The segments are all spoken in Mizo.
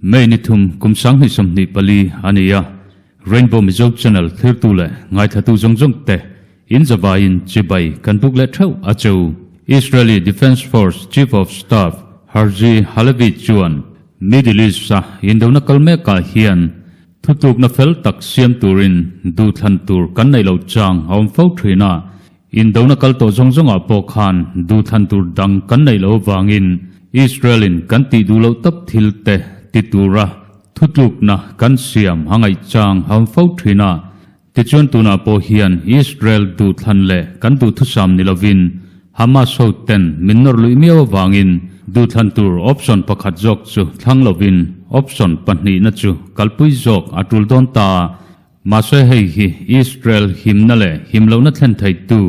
May ni thum kum 2024 a ni a, Rainbow Mizo Channel thlirtu leh ngaithlatu zawng zawng te in zavaiin chibai kan buk leh theuh a chu. Israeli Defence Force Chief of Staff Herzi Halevi chuan Middle East-a indona kal mekah hian Thutlukna fel tak siam turin duhthlan tur kan neih loh chang a awm fo thin a, indona kal tawh zawng zawngah pawh khan duhthlan tur dang kan neih loh avangin Israel-in kan tih duh loh tawp thil te ti tura thutlukna kan siam a ngaih chang a awm fo thin a. Tichuan tunah pawh hian Israel duhthlan leh kan duhthusam ni lovin Hamas ho ten min nawr luih miau avangin duhthlan tur option pakhat zawk chu thlang lovin option pahnihna chu kalpui zawk a tul dawn ta a. Mahse hei hi Israel himna leh himlohna thlen theitu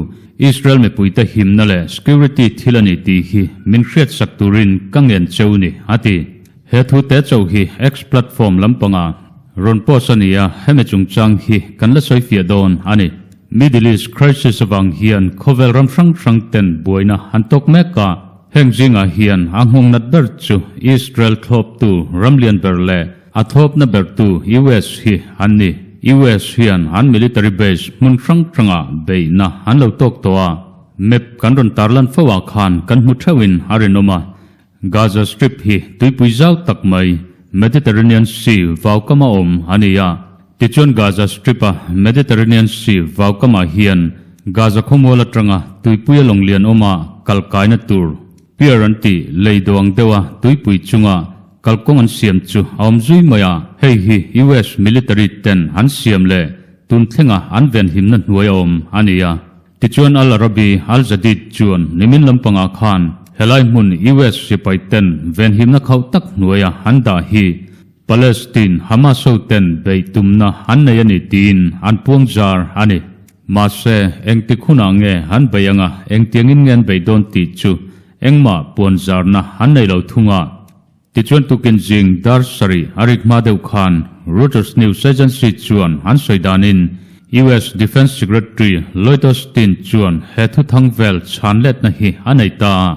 Israel mipuite himna leh security thil a ni tih hi min hriatsak turin ka ngen cheu ni, a ti. He thu te chauh hi X platform lampanga rawn post a ni a, hemi chungchang hi kan la sawi fiah dawn a ni. Middle East crisis avang hian khawvel ram hrang hrang ten buaina an tawk mek a, heng zingah hian a nghawng nat ber chu Israel thlawptu ram lian ber leh a thlawpna bertu US hi an ni. US hian an military base hmun hrang hrangah beihna an lo tawk tawh a, map kan rawn tarlan fo ah khan kan hmu theuhin a rinawm a, Gaza Strip hi tuipui zau tak mai, Mediterranean Sea vaukama awm a ni a. Tichuan Gaza Strip-a Mediterranean Sea vaukamah hian Gaza khawmual atanga tuipuia lawng lian awma kal kaina tur pier an tih lei duang deuha tuipui chunga kalkawng an siam chu a awm zui mai a. Hei hi US military ten an siam leh tun thlenga an venhimna hnuai a awm a ni a. Tichuan Al Arabi Al Jadeed chuan nimin lampangah khan helai hmun US sipai ten venhimna khauh tak hnuaia an dah hi Palestine Hamas ho ten beih tumna an nei a ni tiin an puang zar a ni. Mahse, engtik hunah nge an beih anga engtiangin nge an beih dawn tih chu engmah puan zarna an nei lo thung a. Tichuan tukin zing dar sarih a rik hma deuh khan Reuters news agency chuan an sawi danin US Defence Secretary Lloyd Austin chuan he thuthang vel chhan letna hi a nei ta a.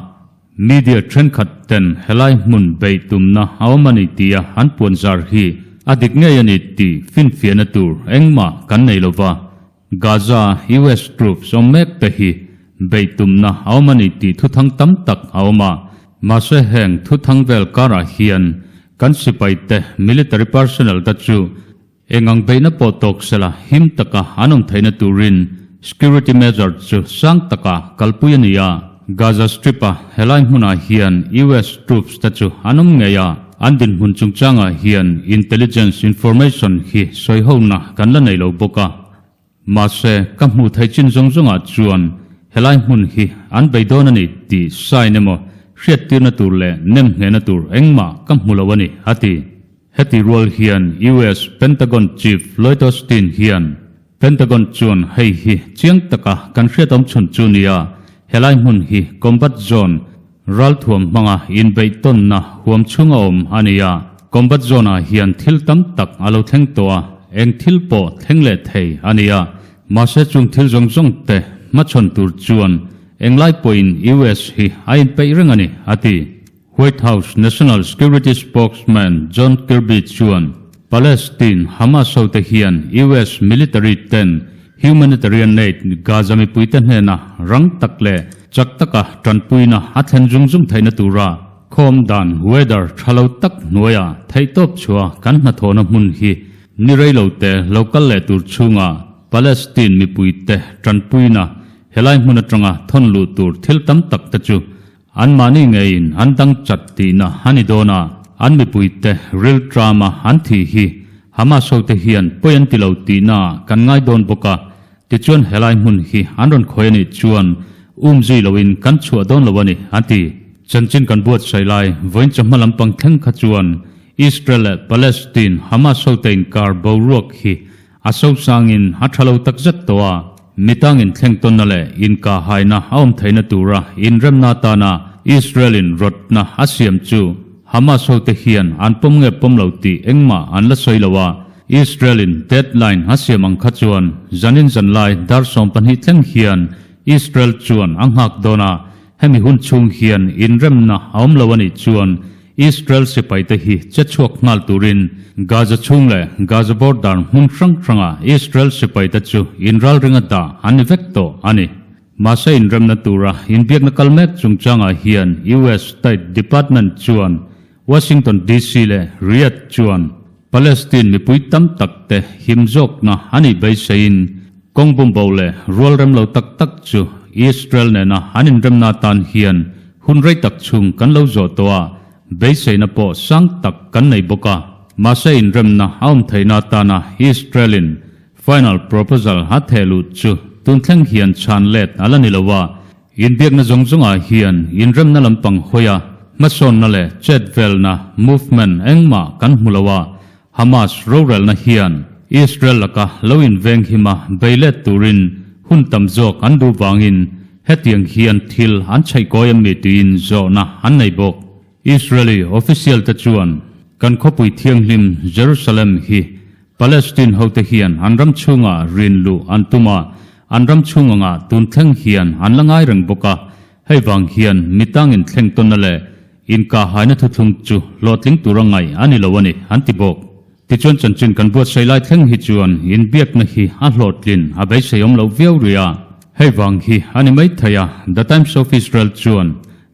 Media thenkhat ten helai hmun beih tumna a awm a ni tia an puan zar hi a dik ngei a ni tih finfiahna tur engmah kan nei lova. Gaza US troops awm mek te hi beih tumna a awm a ni tih thuthang tam tak a awm a, mahse heng thuthang vel karah hian kan sipai te military personnel te chu eng ang beihna pawh tawk sela him taka an awm theihna turin security measure chu sang taka kalpui a ni a. Gaza Strip-a helai hmunah hian US troops te chu an awm ngei a, an dinhmun chungchangah hian intelligence information hi sawihona kan la nei lo bawk a. Mahse, ka hmuh theih chin zawng zawngah chuan helai hmun hi an bei dawn a ni tih sign emaw hriattirna tur leh nemnghehna tur engmah ka hmu lo a ni, a ti. Heti rual hian US Pentagon Chief Lloyd Austin hian Pentagon chuan hei hi chiang taka kan hriatawm chhun chu nia, helai hmun hi combat zone ralthuam hmanga inbeih tawnna huam chhunga awm a ni a, combat zone ah hian thil tam tak a lo thleng tawh a, eng thil pawh thleng leh thei a ni a, mahse chung thil zawng zawng te hmachhawn tur chuan englai pawhin US hi a inpeih reng a ni, a ti. White House National Security Spokesman John Kirby chuan Palestine Hamas hote hian US military ten humanitarian aid Gaza mipuite hnena rang tak leh chak taka tanpuina a thlen zung zung theihna tura khawm dan weather tha lo tak hnuaia theihtawp chhuah kan hnathawhna hmun hi ni reilote lo kal leh tur chhunga Palestine mipuite tanpuina helai hmun atanga thawn luh tur thil tam tak te chu An mahni ngeiin an dang chat tihna a ni dawn a, an mipuite ril trama an thih hi Hamas hote hian pawi an ti lo tihna kan ngai dawn bawk a, tichuan helai hmun hi an rawn khawi a nih chuan um zui loin kan chhuah dawn lo a ni, a ti. Chanchin kan buatsaih lai vawiin chawhma lampang thleng kha chuan Israel leh Palestine Hamas hote inkar boruak hi A sosangin a tha lo takzet tawh a, mitangin thleng tawnna leh inkahhaina a awm theihna tura inremna atana Israel-in rawtna a siam chu Hamas hote hian an pawm nge pawm lo tih engmah an la sawi lo a. Israel-in deadline a siam ang kha chuan zanin zanlai dar 12 thleng hian Israel chuan a nghak dawn a, hemi hun chhung hian inremna a awm lo a nih chuan Israel sipaite hi che chhuak nghal turin Gaza chhung leh Gaza border hmun hrang hranga Israel sipaite chu inralringa dah an ni vek tawh a ni. Mahse inremna tura inbiakna kal mek chungchangah hian US State Department chuan Washington DC leh Riyadh chuan Palestine mipui tam tak te him zawkna a nih beiseiin kawng bumbo leh rual rem lo tak tak chu Israel nena an inremna atan hian hun rei tak chhung kan lo zawh tawh a, beiseina pawh sang tak kan nei bawk a. Mahse inremna a awm theihna atana Israel-in final proposal a theh luh chu tun thleng hian chhan let a la ni lo a, Inbiakna zawng zawngah hian inremna lampang hawia hmasawnna leh chetvelna, movement, engmah kan hmu lo a, Hamas rorelna hian Israel laka lo inveng hima bei let turin hun tam zawk an duh vangin hetiang hian thil an chhaihkawi a mi tiin zawhna an nei bawk. Israeli official te chuan kan khawpui thianghlim Jerusalem hi Palestine hote hian an ram chhungah rin luh an tum a, an ram chhung angah tun thleng hian an la ngai reng bawk a, hei vang hian mi tangin thleng tawnna leh inkahhaina thuthlung chu hlawhtling tura ngaih a ni lo a ni, an ti bawk. Tichuan chanchin kan buatsaih lai thleng hi chuan inbiakna hi a hlawhtlin a beiseiawm loh viau rih a, hei vang hi a ni maithei a, The Times of Israel chuan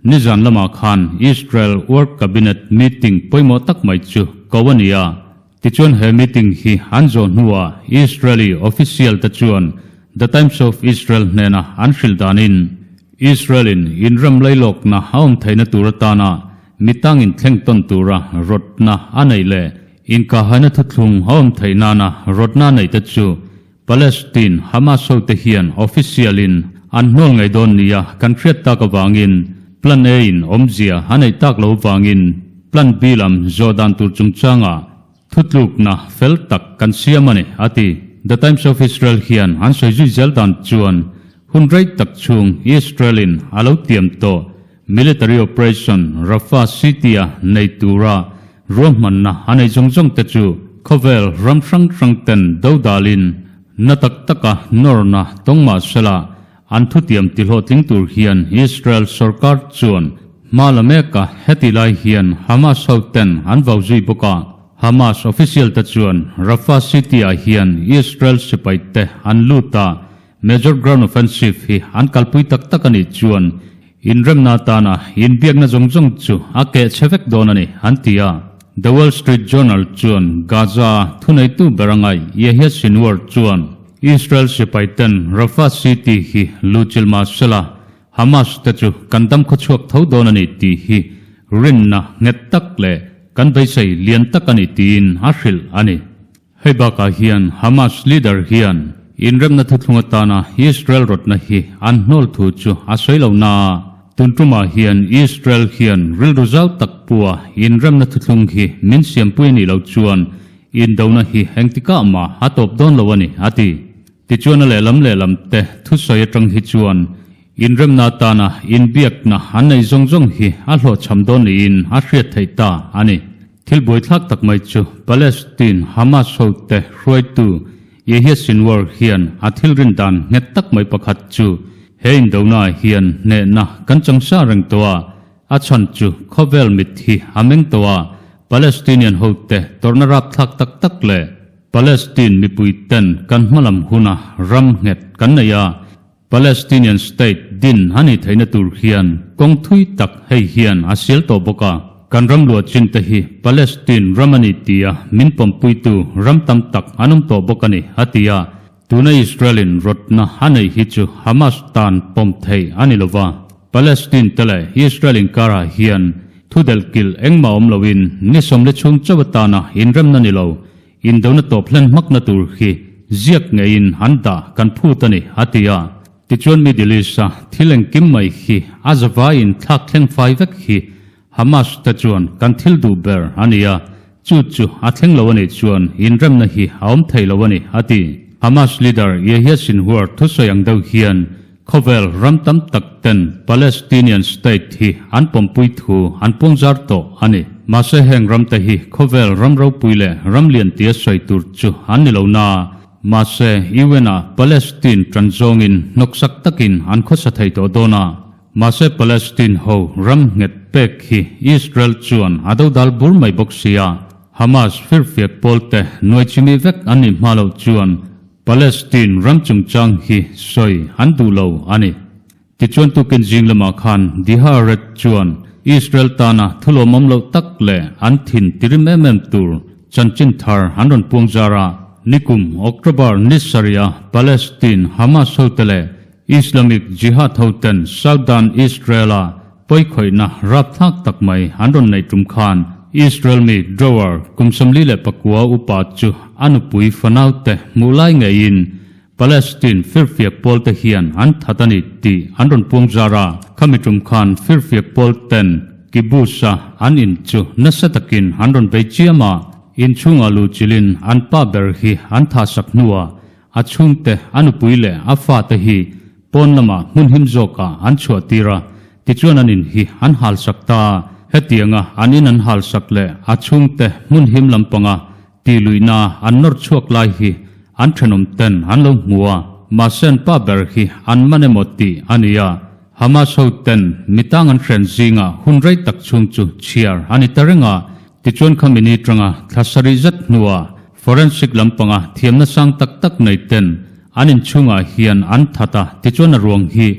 nizan lamah khan Israel War Cabinet meeting pawimawh tak mai chu ko a ni a, Tichuan he meeting hi an zawh hnuah Israeli official te chuan The Times of Israel hnena an hrilh danin Israel-in inrem lailawkna a awm theihna tur atana mitangin thleng tawn tura rawtna a neih leh inkahaina thuthlung a awm theih nana rawtna a neih te chu Palestine Hamas hote hian official-in an hnawl ngei dawn nia kan hriat tak avangin Plan A in awmzia a neih tak lo vangin Plan B lam zawh dan tur chungchangah thutlukna fel tak kan siam a ni, a ti. The Times of Israel hian an sawi zui zel dan chuan hun rei tak chhung Israel-in a lo tiam tawh military operation Rafah city-a nei tura Ruahmanna a nei zawng zawng te chu khawvel ram hrang hrang ten dodalin na tak taka nawrna tawng mah sela an thutiam tihlawhtling tur hian Israel sorkar chuan hma la mek a, heti lai hian Hamas ho ten an vau zui bawk a, Hamas official te chuan Rafah city ah hian Israel sipai te an lut a, major ground offensive hi an kalpui tak tak a nih chuan Inremna atana inbiakna zawng zawng chu a keh chhe vek dawn a ni, an ti a. The Wall Street Journal chuan Gaza thuneitu ber a ngaih Yahya Sinwar chuan Israel sipaiten Rafah city hi luchil mah sela Hamas te chu kan dam khawchhuak tho dawn a ni tih hi rinna nghet tak leh kan beisei lian tak a ni tiin a hrilh a ni. Hei bakah hian Hamas leader hian inremna thuthlung atana Israel rawtna hi an hnawl thu chu a sawi lo na a, tun tumah hian Israel hian rilru zau tak pua inremna thuthlung hi min siampui a nih loh chuan indona hi engtikah mah a tawp dawn lo a ni, a ti. Tichuan a lehlam lehlam te thusawi atang hi chuan inremna atana inbiakna an nei zawng zawng hi a hlawhchham dawn niin a hriat theih ta a ni. Thil buaithlak tak mai chu Palestine Hamas hote hruaitu Yahya Sinwar hian a thil rin dan nghet tak mai pakhat chu he indona hian hnehna kan chang sa reng tawh a, a chhan chu khawvel mit hi a meng tawh a, Palestinian hote tawrhna rapthlak tak tak leh Palestine mipui ten kan hmalam huna ram nghet kan nei a, Palestinian state din a nih theihna tur hian kawng thui tak hei hian a sial tawh bawk a, kan ram luah chin te hi Palestine ram a ni tia min pawmpuitu ram tam tak an awm tawh bawk a ni, a ti a. Tuna Israel-in rawtna a neih hi chu Hamas tan pawm theih a ni lo va, Palestine te leh Israel inkarah hian thu delhkilh engmah awm loin ni sawmli chhung chauh atana inremna ni lo Indona tawp hlen hmakna tur hi ziak ngeiin an dah kan phut a ni, a ti a. Tichuan Middle East-a thil engkim mai hi a zavaiin thlak thleng fai vek hi Hamas te chuan kan thil duh ber a ni a, chu chu a thleng lo a nih chuan inremna hi a awm thei lo a ni, a ti. Hamas leader Yahya Sinwar thusawi ang deuh hian khawvel ram tam tak ten Palestinian state hi an pawmpui thu an puangzar tawh a ni. Mahse heng ramte hi khawvel ram ropui leh ram lian tia sawi tur chu an ni lo naa, mahse UN-ah Palestine tan zawngin hnawksak takin an khawsa thei tawh dawn a. Mahse Palestine ho ram nghet pek hi Israel chuan a dodal bur mai bawk si a. Hamas firfiak pawlte nuai chimi vek an nih hma loh chuan Palestine ram chungchang hi sawi an duh lo a ni. Tichuan tukin zing lamah khan Dihaaret chuan Israel tana thulawmawm loh tak leh an thin tirim em em tur chanchin thar an rawn puang zar a. Nikum October ni sarih a Palestine Hamas hote leh Islamic Jihad hoten Southern Israel-a pawikhawihna rapthlak tak mai an rawn neih tum khan Israel mi Drower kum 44 upa chu a nupui fanaute hmuh lai ngeiin Palestine firfiak pawlte hian an that a ni tih an rawn puang zar a, khami tum khan firfiak pawl ten kibbutz-a an in chu nasa takin an rawn bei chiam a, inchhungah luh chilhin an pa ber hi an thahsak hnuah a chhungte, a nupui leh a fate hi pawn lamah hmun him zawkah an chhuah tir a, tichuan an in hi an halsak ta a, hetianga an in an halsak leh a chhungte hmun him lampanga Ti luihna an nawr chhuak lai hi an thenawm ten an lo hmu a, mahse an pa ber hi an man emaw tih a ni a. Hamas ho ten mitang an hren zingah hun rei tak chhung chu chhiar a ni ta reng a, tichuan kha mini tanga thla sarih zet hnuah forensic lampanga thiamna sang tak tak nei ten an inchhungah hian an that a, tichuan a ruang hi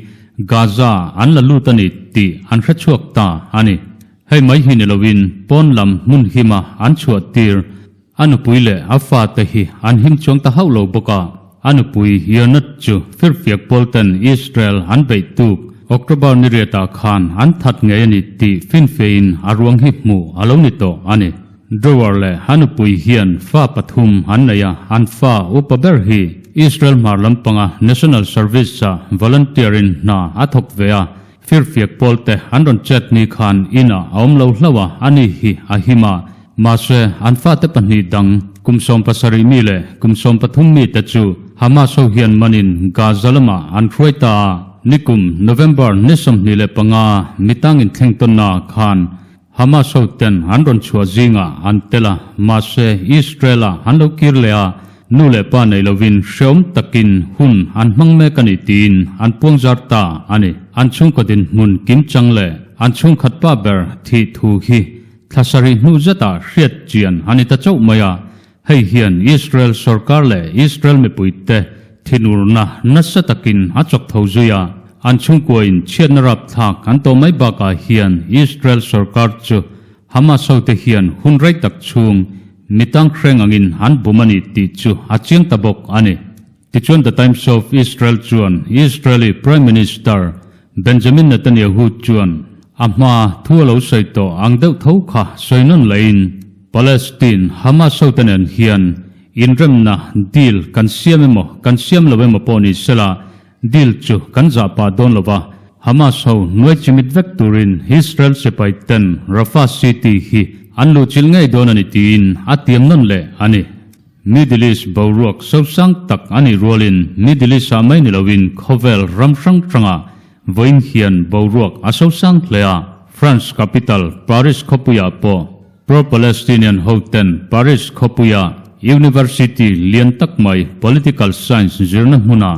Gaza an la lut a ni tih an hre chhuak ta a ni. Hei mai hi ni loin pawn lam hmun hima an chhuah tir a nupui leh a fate hi an him chuang ta hauh lo bawk a. A nupui Yonat chu firfiak pawlten Israel an beih tuk October ni riatah khan an that ngei a ni tih finfiahin a ruang hi hmuh a lo ni tawh a ni. Drower leh a nupui hian fa pathum an nei a, an fa upa ber hi Israel hmar lampanga National Service-ah volunteer-in hna a thawk ve a. Firfiak pawlte an rawn chet ni khan inah a awm lo hlauh a, ani hi a him a. Mahse, an fate pahnih dang, kum 17 mi leh kum 13 mite chu Hamas ho hian manin Gaza lamah an hruai ta a. Nikum November ni 25 mitang inthleng tawnnaah khan Hamas ho ten an rawn chhuah zingah an tel a, mahse Israel-ah an lo kir leh a, nu leh pa nei lovin hreawm takin hun an hmang mek a ni tiin an puang zar ta a ni. An chhungkaw dinhmun kimchang leh an chhungkhat pa ber thih thu hi thla sarih hnu zetah hriat chian a ni ta chauh mai a, hei hian Israel sorkar leh Israel mipuite thinurna nasa takin a chawk tho zui a. An chhungkuain chhiatna rapthlak an tawh mai bakah hian Israel sorkar chu Hamas hote hian hun rei tak chhung mi tanghreng angin an bum a ni tih chu a chiang ta bawk a ni. Tichuan The Times of Israel chuan Israeli Prime Minister Benjamin Netanyahu chuan a hma thu a lo sawi tawh ang deuh tho kha sawi nawn lehin Palestine Hamas hote nen hian inremna deal kan siam emaw kan siam lo emaw pawh ni sela Deal chu kan zah pah dawn lo va, Hamas ho nuai chimit vek turin Israel sipai ten Rafah city hi an luhchilh ngei dawn a ni tiin a tiam nawn leh a ni. Middle East boruak sosang tak a nih rualin Middle East-ah mai ni loin khawvel ram hrang hrangah vawiin hian boruak a sosang hle a, France capital Paris khawpuiah pawh Pro-Palestinian hoten Paris khawpuia University lian tak mai Political Science zirna hmuna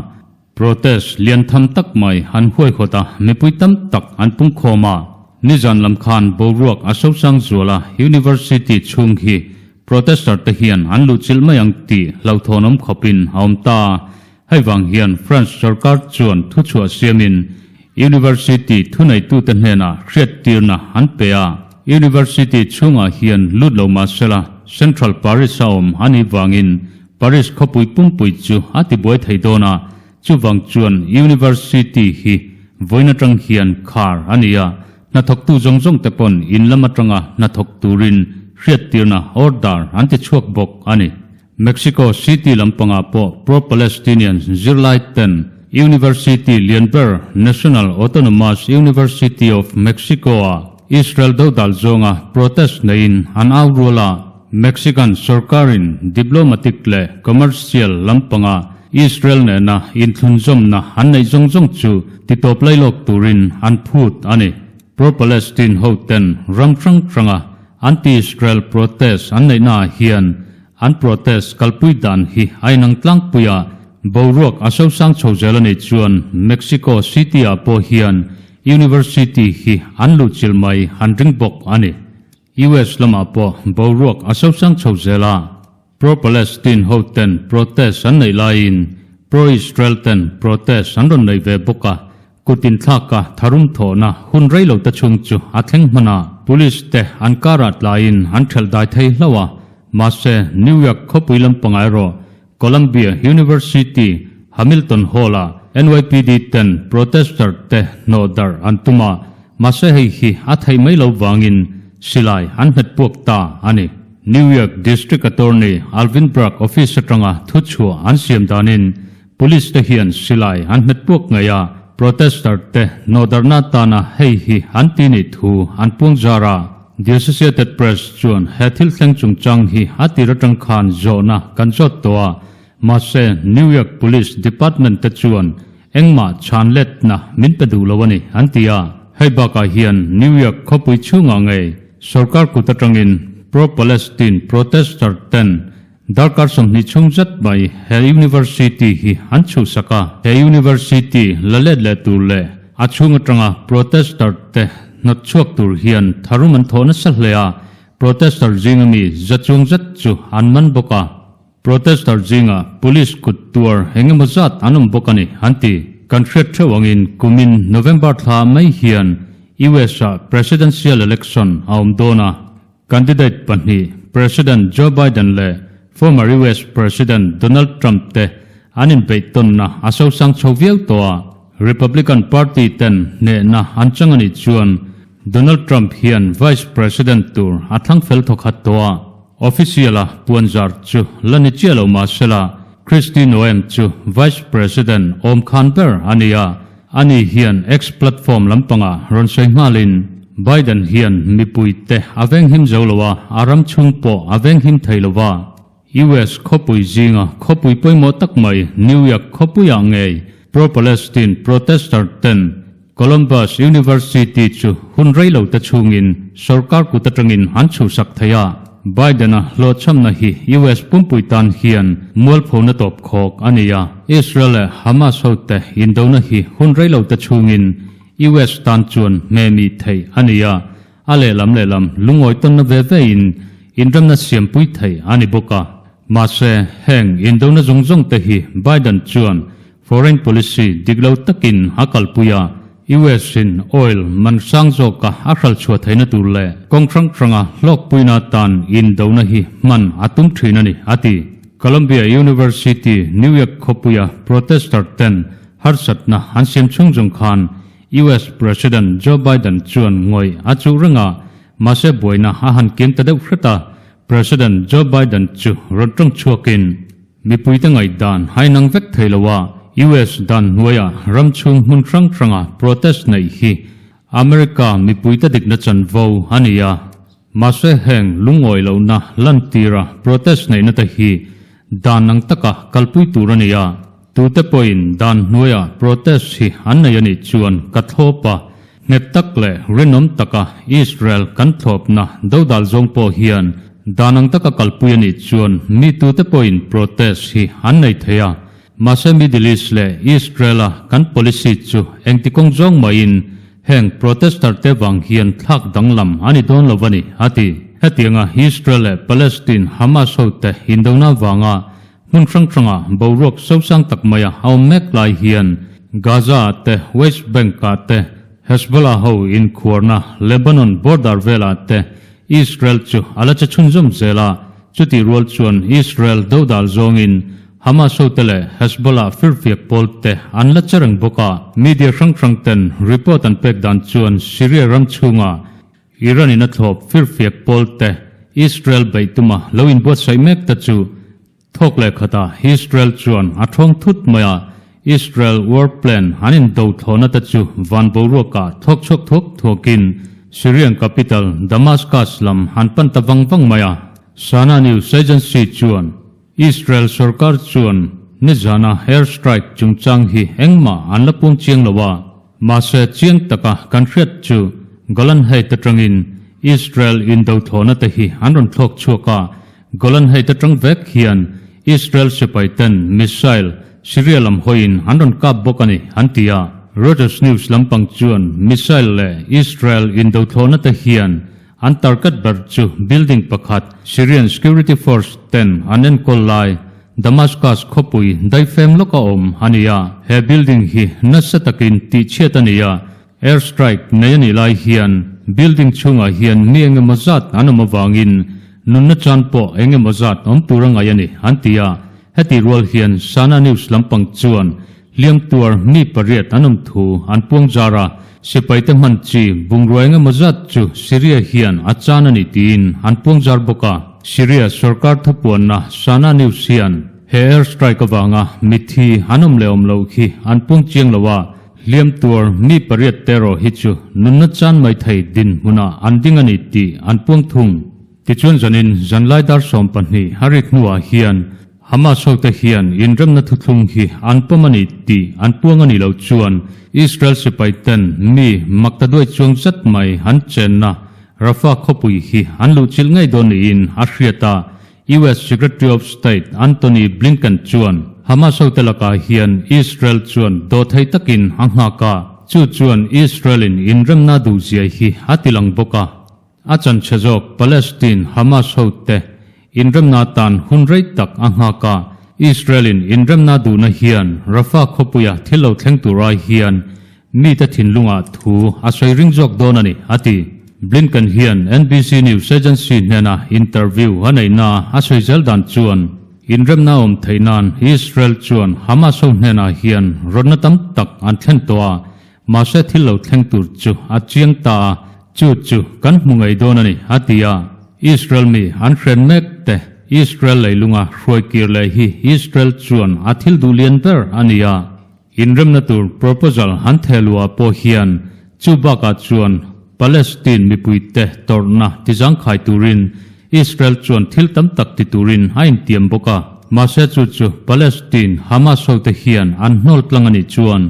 protest lian tham tak mai an huaihawt a, mipui tam tak an pungkhawm a. Nizan lam khan boruak a sosang zual a, University chhung hi protester te hian an luhchilh mai ang tih hlauhthawnawm khawpin a awm ta. Hei vang hian France sorkar chuan thuchhuah siamin University thuneitute hnenah hriattirna an pe a. University chhungah hian lut lo mah sela Central Paris a awm a nih vangin Paris khawpui pumpui chu a tibuai thei dawn a, chuvang chuan University hi vawiin atang hian khar a ni a, hnathawktu zawng zawng te pawn in lam atanga hnathawk turin hriattirna order an ti chhuak bawk a ni. Mexico City lampangah pawh pro-Palestinian zirlai ten University lian ber National Autonomous University of Mexico-ah Israel dodal zawnga protest neiin an au rual a. Mexican sorkarin diplomatic leh commercial lampanga Israel nena inthlunzawmna an neih zawng zawng chu titawp lailawk turin an phut a ni. Pro-Palestine ho ten ram hrang hranga. Anti-Israel protest an neihnaah hian an protest kalpui dan hi a inang tlangpui a, boruak a sosang chho zel a nih chuan Mexico City-ah pawh hian University hi an luhchilh mai an ring bawk a ni. US lamah pawh boruak a sosang chho zel a. Pro-Palestine ho ten protest an neih laiin pro-Israel ten protest an rawn nei ve bawk a, kut inthlaka tharum thawhna hun rei lo te chhung chu a thleng hman a. Police te an karah tlaiin an ṭhelh dai thei hlauh a, mahse New York khawpui lampangah erawh Columbia University Hamilton Hall-ah NYPD ten protester te hnawh darh an tum a, mahse hei hi a theih mai lo vangin silai an hmet puak ta a ni. New York District Attorney Alvin Bragg office atanga thuchhuah an siam danin police te hian silai an hmet puak ngei a, protester te hnawhdarhna atana hei hi an ti nih thu an puang zar a. The Associated Press chuan he thil thleng chungchang hi a tir atang khan zawhna kan zawt tawh a, mahse New York Police Department te chuan engmah chhan letna min pe duh lo a ni an ti a. Hei bakah hian New York khawpui chhungah ngei Sorkar kut atangin pro-Palestine protester ten darkar 20 chhung zet mai he university hi an chhuhsak a. He university la let leh tur leh a chhung atanga protester te hnawt chhuak tur hian tharum an thawh nasa hle a, protester zinga mi za chung zet chu an man bawk a. Protester zinga police kut tuar eng emaw zat an awm bawk a ni, an ti. Kan hriat theuh angin kumin November thla mai hian US-ah presidential election a awm dawn a, candidate pahnih President Joe Biden leh former US President Donald Trump te an inbeih tawnna a sosang chho viau tawh a, Republican Party ten hnehna an chang a nih chuan Donald Trump hian Vice President tur a thlang fel thawkhat tawh a. Official-a puanzar chu la ni chiah lo mah sela, Kristi Noem chu Vice President awm khan ber a ni a, ani hian X-platform lampangah rawn sawi nghalin, Biden hian mipuite a venghim zo lo a, a ram chhung pawh a venghim thei lo va. US khawpui zinga khawpui pawimawh tak mai New York khawpuiah ngei pro-Palestine protester ten Columbus University chu hun rei lo te chhungin sorkar kut atangin an chhuhsak thei a, Biden-a hlawhchhamna hi US pumpui tan hian mualphona tawp khawk a ni a, Israel leh Hamas hote indona hi hun rei lo te chhungin US tan chuan hmehmih theih a ni a, a lehlam lehlam lungawi tawnna ve vein inremna siampui theih a ni bawk a. Mahse, heng indona zawng zawng te hi Biden chuan Foreign policy dik lo takin a kalpui a, US in oil man sang zawka a hral chhuah theihna tur leh kawng hrang hranga hlawkpuina atan indona hi hman a tum thin a ni, a ti. Columbia University, New York khawpuia protester ten harsatna an siam chhung zawng khan US President Joe Biden chuan ngawih a chuh reng a, mahse buaina a han kiam ta deuh hret a, President Joe Biden chu rawn tawng chhuakin, Mipuite ngaihdan hainang vek thei lo a, US dan hnuaia ram chhung hmun hrang hranga protest neih hi America mipuite dikna chanvo a ni a. Mahse heng lungawi lohna lantira protest neihna te hi dan ang taka kalpui tur a ni a. Tute pawhin dan hnuaia protest hi an nei a nih chuan ka thlawp a, Nghet tak leh rinawm taka Israel kan thlawpna dodal zawng pawh hian dan ang taka kalpui a nih chuan mi tute pawhin protest hi an nei thei a. Mahse Middle East leh Israel-a kan policy chu engti kawng zawng mahin heng protester te vang hian thlak danglam a ni dawn lo a ni, a ti. Hetianga Israel leh Palestine Hamas hote indona vanga Hmun hrang hranga boruak sosang tak maia a awm mek lai hian Gaza-ah te, West Bank-ah te, Hezbollah ho inkhuarna Lebanon border velah te Israel chu a la che chhunzawm zel a, chutih rual chuan Israel dodal zawngin Hamas hote leh Hezbollah firfiak pawl te an la che reng bawk a. Media hrang hrang ten report an pek dan chuan Syria ram chhunga Iran in a thlawp firfiak pawl te Israel beih tuma lo inbuatsaih mek te chu thawk leh khatah Israel chuan a thawng thut mai a, Israel war plane an indo thlawhna te chu van boruakah thawk chhuak thuak thuakin Syrian capital Damascus lam an pan ta vang vang mai a, Sana News Agency chuan Israel sorkar chuan nizana air strike chungchang hi engmah an la pung chiang lo a, Mahse, chiang taka kan hriat chu Golan Height atangin Israel indo thlawhna te hi an rawn thlawk chhuak a, Golan Height atang vek hian Israel sipai ten missile Syria lam hawiin an rawn kap bawk a ni, an ti a. Reuters news lampang chuan missile leh Israel indo thlawhna te hian an target ber chu building pakhat Syrian security force ten an enkawl lai Damascus khawpui daifem lawka awm a ni a. He building hi nasa takin tihchhiat a ni a, Air strike nei a nih lai hian building chhungah hian mi engemaw zat an awm avangin nunna chan pawh engemaw zat awm tur a ngaih a ni, an ti a. Heti rual hian Sana News lampang chuan hliam tuar mi pariat an awm thu an puang zar a, sipaite hman chi bungrua engemaw zat chu Syria hian a chan a ni tiin an puang zar bawk a. Syria sorkar thupuanna Sana News hian he air strike avanga mithi an awm leh awm loh khi an puang chiang lo a, Hliam tuar mi pariat te erawh hi chu nunna chan mai thei dinhmunah an ding a ni tih an puang thung. Tichuan zanin zanlai dar 12 a rik hnuah hian Hamas hote hian inremna thuthlung hi an pawm a ni tih an puang a nih loh chuan Israel sipai ten mi maktaduai chuang zet mai an chenna Rafah khawpui hi an luhchilh ngei dawn niin a hriat a, US Secretary of State Antony Blinken chuan Hamas hote lakah hian Israel chuan dawhthei takin a nghak a, chu chuan Israel-in inremna duhzia hi a tilang bawk a. A chanchhe zawk Palestine Hamas hote inremna atan hun rei tak a nghak a, Israel-in inremna duhna hian Rafah khawpuia thil lo thleng tur ai hian Mite thinlungah thu a sawi ring zawk dawn a ni, a ti. Blinken hian NBC News Agency hnena interview a neihna a sawi zel dan chuan, inremna awm theih nan Israel chuan Hamas ho hnenah hian rawtna tam tak an thlen tawh a, mahse thil lo thleng tur chu a chiang ta a, chu chu kan hmu ngei dawn a ni, a ti a. Israel mi an hren mek te Israel leilunga hruai kir leh hi Israel chuan a thil duh lian ber a ni a. Inremna tur proposal han thehluah pawh hian chu bakah chuan Palestine mipuite tawrhna tizangkhai turin Israel chuan thil tam tak ti turin a intiam bawk a. Mahse chu chu Palestine Hamas hote hian an hnawl tlang a nih chuan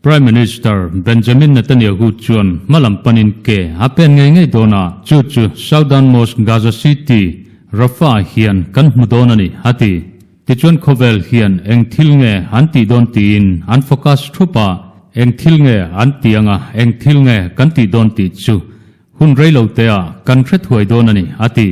Prime Minister Benjamin Netanyahu chuan hmalam panin ke a pen ngei ngei dawn a, chu chu southernmost Gaza City, Rafah hian kan hmu dawn a ni, a ti. Tichuan khawvel hian eng thil nge an tih dawn tiin an focus thup a, eng thil nge an tih anga eng thil nge kan tih dawn tih chu hun rei lo te ah kan hre thuai dawn a ni, a ti.